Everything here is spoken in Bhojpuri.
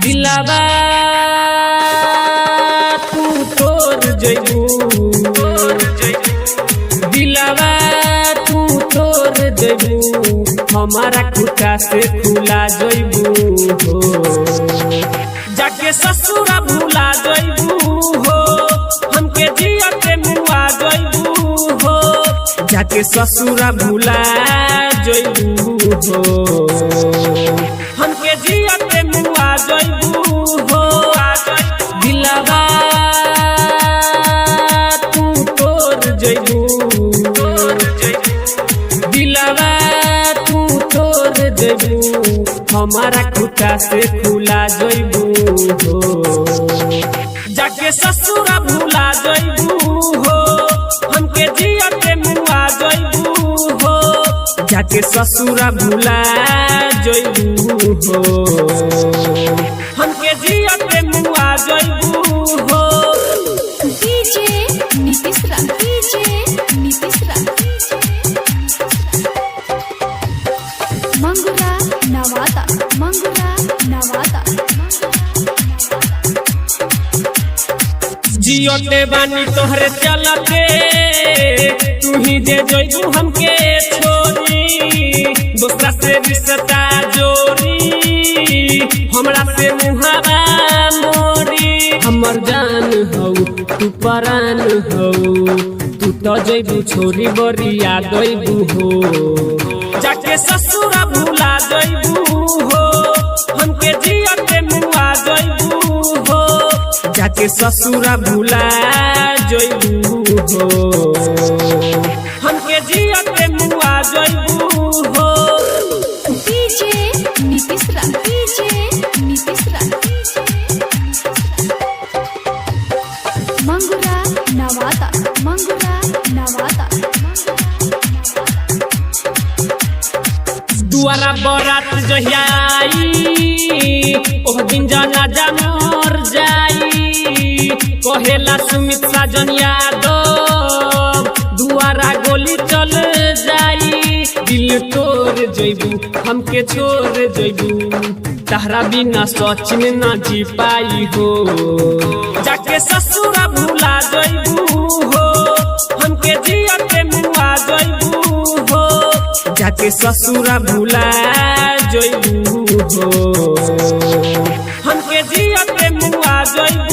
दिलावा तू तोर जइबू, दिलावा तू तोर जइबू, हमारा खुटा से खुला जइबू हो, जाके ससुरा भुला जइबू हो, हमके जियते मुआ जइबू हो, जाके ससुरा भुला जइबू हो, हमके जियते मुआ जइबू हो। दिलावा तू तोर जइबू, दिलावा तू तोर जइबू, हमारा खुटा से खुला जइबू हो, जाके ससुरा भुला जइबू हो, हमके जियते मुआ जइबू हो, जाके ससुरा भुला जइबू हो, हमके जियते मुआ जइबू हो। DJ Nitish Raj, DJ Nitish Raj, Mangura Nawada, Mangura Nawada. जियते बानी तोहरे चलते, तू ही दे जइबू हमके छोरी, दूसरा से रिश्ता जोरी, हमरा से मुहावा मोरी। हमर जान हौ तू परान हौ, तू तो जइबू छोरी बरिया दैबू हो, जाके ससुरा भुला जइबू हो, हमके जियते मुआ जइबू हो, जाके ससुरा भुला जइबू हो, हमके जियते मुआ जइबू हो। DJ Nitish Raj, DJ Nitish Raj, Mangura Nawada, Mangura Nawada. दुआरा बरात जहिया आई, ओह दिन जाना जानोर जाई, कहेला सुमित साजन यादव, दुआरा गोली चल जाई। दिल तोड़ जइबू हमके छोड़ जइबू, तहरा बिना सचिन ना जी पाई हो, जाके ससुरा भुला जइबू हो, हमके जियते मुआ जइबू हो, जाके ससुरा भुला जइबू हो, हमके जियते मुआ जइबू।